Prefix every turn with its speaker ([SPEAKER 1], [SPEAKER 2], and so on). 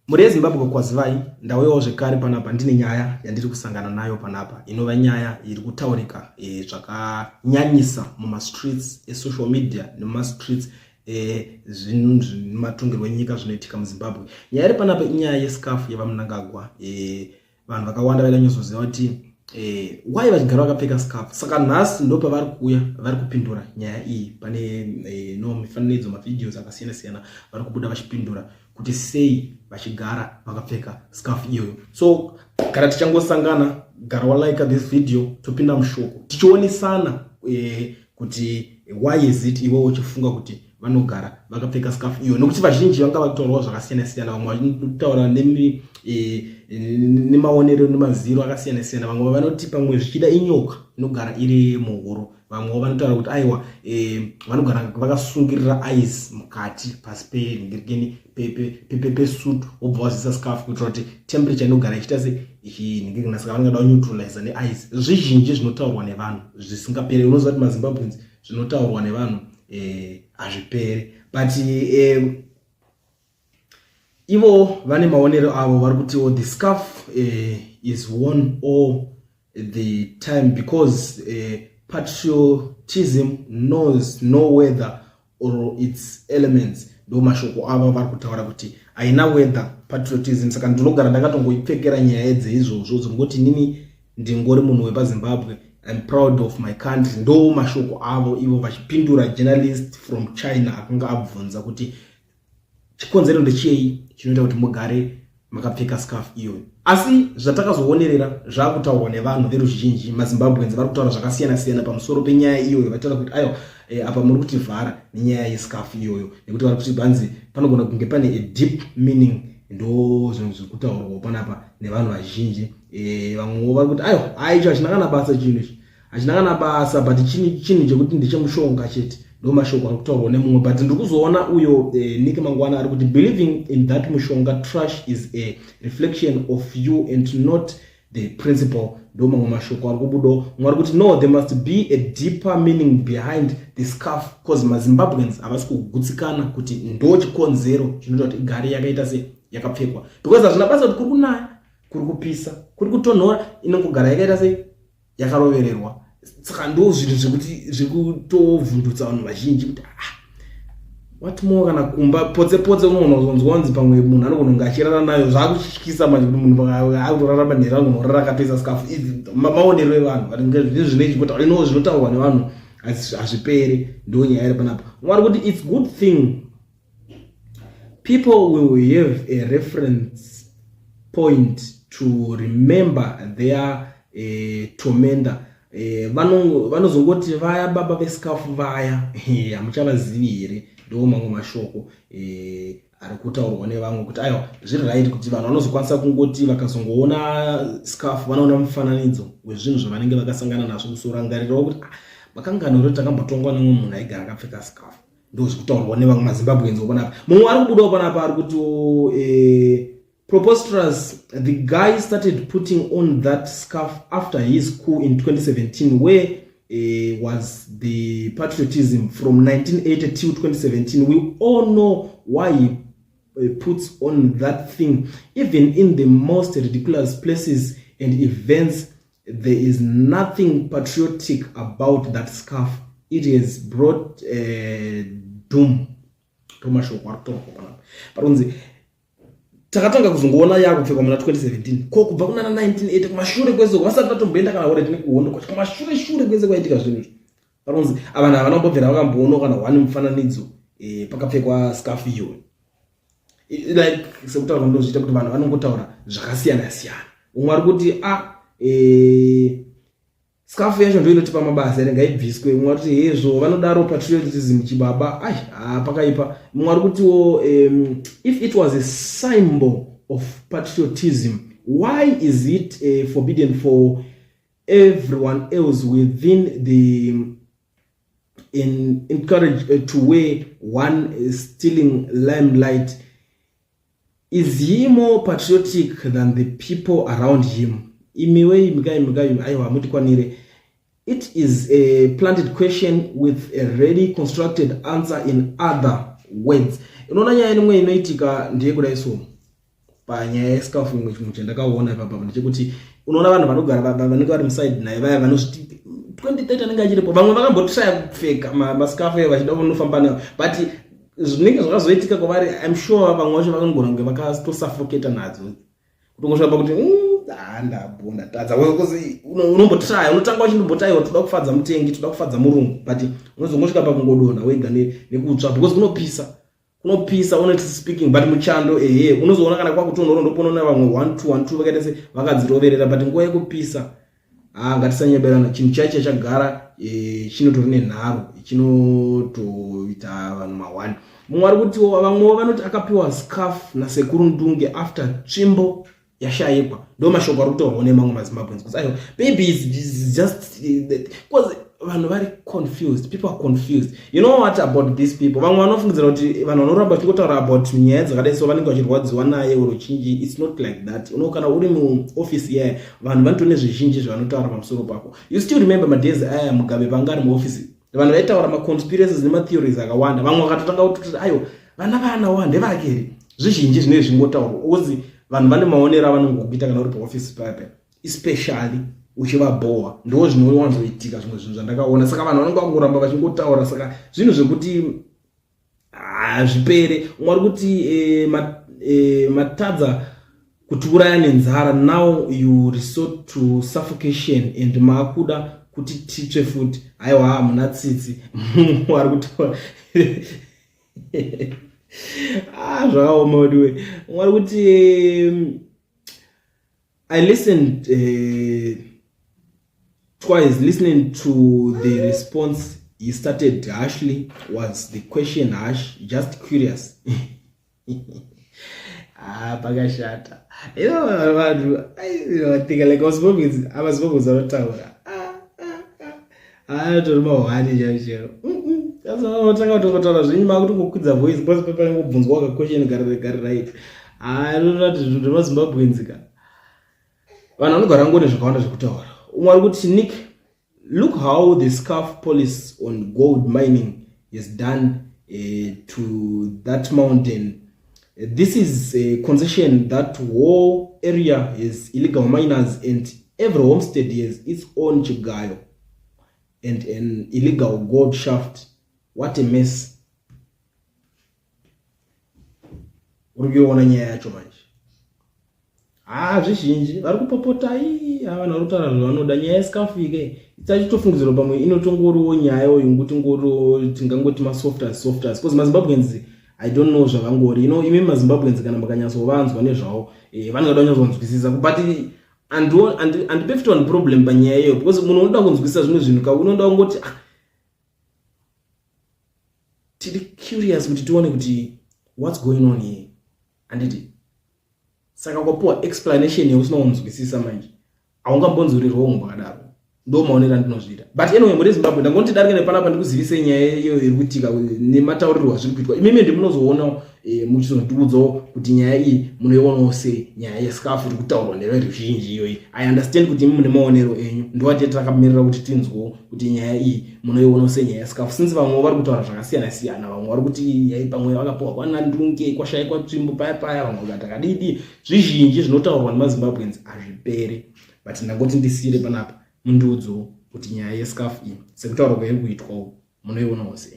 [SPEAKER 1] Mhuri yeZimbabwe kwazivai, ndauyawo zvekare panapa ndine nyaya yandiri kusangana nayo panapa inova nyaya iri kutaurika zvakanyanyisa mumastreets esocial media nemumastreets ezvinhu zvematongerwo enyika zvinoitika muZimbabwe. Nyaya iri panapa inyaya yescarf yaVaMnangagwa. Vanhu vakawanda vaida kunyatsoziva kuti why vachigara vakapfeka scarf. Saka nhasi ndopavari kuuya vari kupindura nyaya iyi. Pane no mifananidzo, mavideos akasiyana siyana vari kubuda vachipindura kuti sei vachigara vakapfeka scarf iyoyo. So kana tichangosangana, gara walike this video, topinda mushoko tichionesana kuti why is it iwe uchifunga kuti vanogara vakapfeka scarf iyo, nekuti vazhinji vanga vakutaurawo zvakasiyana siyana. Vamwe vachitaura nemaonero nemaziro akasiyana siyana. Vamwe vanoti pamwe zvichida inyoka inogara iri muhuro. Vamwewo vanotaura kuti aiwa, vanogara vakasungirira ice mukati pasi penhingirikeni pesutu, wobva wazisa scarf kuitira kuti temperature inogara ichiita se ichinhingirikina, saka vanenge vada kuneutralize neice. Zvizhinji zvinotaurwa nevanhu zvisingaperi. Unoziva kuti maZimbabweans, zvinotaurwa nevanhu hazviperi, but ivo vane maonero avo. Vari kutiwo the scarf is worn all the time because patriotism knows no weather or its elements. Ndo mashoko avo vari kutaura kuti haina weather patriotism, saka ndinogara ndakatongoipfekera nyaya dzeizvozvo dzongoti nini ndingori munhu wepaZimbabwe, I'm proud of my country. Ndo mashoko avo ivo vachipindura journalist from China akanga abvunza kuti chikonzero ndechei chinoita kuti mugare makapfeka scarf iyoyo. Asi zvatakazoonerera zvakutaurwa nevanhu veruzhinji, maZimbabweans vari kutaura zvakasiyana siyana pamusoro penyaya iyoyo. Vataura kuti aiwa, apa muri kutivhara nenyaya yescarf iyoyo, nekuti vari kuti banzi panogona kunge pane a deep meaning. Ndo zvinhu zviri kutaurwawo panapa nevanhu vazhinji. Vamwewo vari kuti aiwa, aicho hachina kana basa, chinhu ichi hachina kana basa, but chinhu chekuti ndechemushonga chete. Ndo mashoko ari kutaurwa nemumwe, but ndiri kuzoona uyo Nick Mangwana ari kuti believing in that mushonga trash is a reflection of you and not the principle. Ndo mamwe mashoko ari kubudawo. Mumwe ari kuti no, there must be a deeper meaning behind the scarf, cause maZimbabweans havasi kugutsikana kuti ndo chikonzero chinoita kuti igare yakaita se yakapfekwa, because hazvina basa kuti kuri kunaya, kuri kupisa, kuri kutonhora, inongogara yakaita se yakarovererwa. Saka ndo zvinhu zvekuti zviri kutovhundutsa vanhu vazhinji kuti ah, what more kana kumba potse potse unogona kuzonzwa kunzi pamwe munhu anogona kunge achirara nayo. Zvakutyisa manje kuti munhu akutorara manheru anogona kurara akapesa scarf. Maonero evanhu zvinoichikota ino zvinotaurwa nevanhu hazviperi. Ndo nyaya iri panapa. Mwari kuti it's good thing people will have a reference point to remember their tormentor. Vanozongoti vaya baba vescarf vaya, hamuchavazivi here? Ndo mamwe mashoko ari kutaurwa nevamwe kuti aiwa, zviri right kuti vanhu vanozokwanisa kungoti vakazongoona scarf vanoona mufananidzo wezvinhu zvavanenge vakasangana nazvo, kuzorangarirawo kuti ah, makangano takambotongwa nemumwe munhu aigara akapfeka scarf. Ndo zviri kutaurwa nevamwe maZimbabweans panapa. Mumwe ari kubudawo panapa ari kuti preposterous, the guy started putting on that scarf after his coup in 2017. Where was the patriotism from 1980 till 2017? We all know why he puts on that thing. Even in the most ridiculous places and events, there is nothing patriotic about that scarf. It has brought doom. Tomashoko ari kutaurwa panapa parunzi takatanga kuzongoona yakupfekwa muna 2017. Ko kubva kunana 1980 kumashure kwese vasati vatomboenda kana already nekuhondo kwacho, kumashure shure kwese kwaitika zvinhu izvi, parunzi avanhu havana kumbobvira vakamboona kana one mufananidzo pakapfekwa scarf iyoyo. Like sekutaura ndozviita kuti vanhu vanongotaura zvakasiyana siyana. Umwe ari kuti a scarf yacho ndo inotipa mabasa ere, ngaibviswe. Umwe ari kuti hezvo, vanodaro patriotism chibaba. Ai, ha, pakaipa. Mumwe ari kutiwo if it was a symbol of patriotism, why is it forbidden for everyone else within the encourage to wear one, stealing limelight? Is he more patriotic than the people around him? Imiwe imikai imikai, aiwa, hamutikwanire. It is a planted question with a ready constructed answer. In other words, unoona nyaya imwe inoitika ndeyekudai. So Panyaya yescarf, imwe chimwe chandakaona ipapa ndechekuti unoona vanhu vanogara vanenge vari muside naye vaya vanozviti 2030 anenge achiripo. Vamwe vakambotraya kupfeka mascarf ayo vachida kunofamba nayo, but zvinenge zvakazoitika kwavari, I'm sure vamwe vacho vakanogona kunge vakatosuffocator nadzo, kutongosvika pakuti ah, ndabo ndatadza." Because unombotraya, unotanga uchindombotaiwa, toda kufadza mutengi, toda kufadza murungu, but unozongosvika pakungodonha wega nekutsva, because kunopisa, kunopisa, honestly speaking. But muchando, ehe, unozoona kana kwakutonhora, ndoponoona vamwe 1 2 1 2 vakaita se vakadziroverera, but nguva yekupisa, ah, ngatisanyeberana, chinhu chaicho chagara chinotori nenharo, chinotoita vanhu ma1. Mumwe ari kutiwo, vamwewo vanoti akapiwa scarf nasekuru Ndunge after tsvimbo yashayikwa. Ndo mashoko ari kutaurwawo nemamwe maZimbabweans, kuti aiwa, maybe is just because vanhu vari confused. People are confused. You know what about these people? Vamwe vanofungidzira kuti vanhu vanoramba vachingotaura about nyaya dzakadai so vanenge vachirwadziwa naye or chinji. It's not like that. Uno kana uri muofisi yaya, vanhu vanotone zvizhinji zvavanotaura pamusoro pako. You still remember madays aya Mugabe vanga ari muofisi, vanhu vaitaura maconspiracies nematheories akawanda. Vamwe vakatotanga kutoti aiwa, vana vaanawa ndevake here? Zvizhinji zvinenge zvingotaurwa ozi vanhu vane maonero avanongokuita kana uri paofisi paya, especially uchivabhowa. Ndo zvinowanzoitika, zvimwe zvinhu zvandakaona. Saka vanhu vanonge vangoramba vachingotaura, saka zvinhu zvekuti hazvipere. Umwe ari kuti matadza kutiuraya nenzara, now you resort to suffocation and maakuda kuti titsve futi. Aiwa, hamuna tsitsi. Ari kutaura, ah, zvakaoma udiwe. Umwe ari kuti I listened twice listening to the response. He started harshly. Was the question harsh? Just curious. Ah, pakashata. Vanhu think like amaZimbabweans vanotaura tori mahwani chaivo chaivo. Otanga kutongotaura zvenyu, makutongokwidza voice pose papanongobvunzwa kaquestion gari right. Anoona zvinhu zvemaZimbabweans ka, vanhu vanogara ngone zvakawanda zvekutaura. Umwe ari kuti, "Nick, look how the scarf policy on gold mining has done to that mountain. This is a concession. That whole area has illegal miners and every homestead has its own chigayo and an illegal gold shaft. What a mess." Uri kuiona nyaya yacho manje? Ha, zvizhinji vari kupopota. Ii, vanhu vari kutaura zvavanoda. Nyaya yescarf ike isachitofungidzirwa, pamwe inotongoriwo nyaya yoyo ngoriwo tingangoti masofters softers, because maZimbabweans, I don't know zvavangori. Imi maZimbabweans kana mukanyatsovanzwa nezvavo, vanenge vada kunyatsonzwisisa, but handipe futi one problem panyaya iyoyo, because munhu unoda kunzwisisa zvimwe zvinhu ka, unoda kungoti, ah, tiri curious kuti tione kuti what's going on here, handiti? Saka kwapiwa explanation yeusina kunzwisisa manje, haungambonzori wrong pakadaro. Ndo maonero andinozviita. But anyway, muri Zimbabwe, ndangoti darike nepanapa ndikuzivisei nyaya iyoyo iri kuitika nemataurirwo azviri kuitwa. Imimi ndimunozoona muchizondiudzawo kuti nyaya iyi munoionawo sei, nyaya yescarf iri kutaurwa neveruzhinji iyoyi. I understand kuti imi mune maonero enyu, ndowatete takamirira kuti tinzwewo kuti nyaya iyi munoionawo sei, nyaya yescarf, since vamwewo vari kutaura zvakasiyana siyana. Vamwe vari kuti yai pamwe vakapiwa kwanandunge, kwashayikwa tsvimbo paya paya, vamwe vakati akadidi. Zvizhinji zvinotaurwa nemaZimbabweans hazviperi, but ndangoti ndisiyire panapa mundiudzewo kuti nyaya yescarf iyi, sekutaurwa kwairi kuitwawo, munoionawo sei.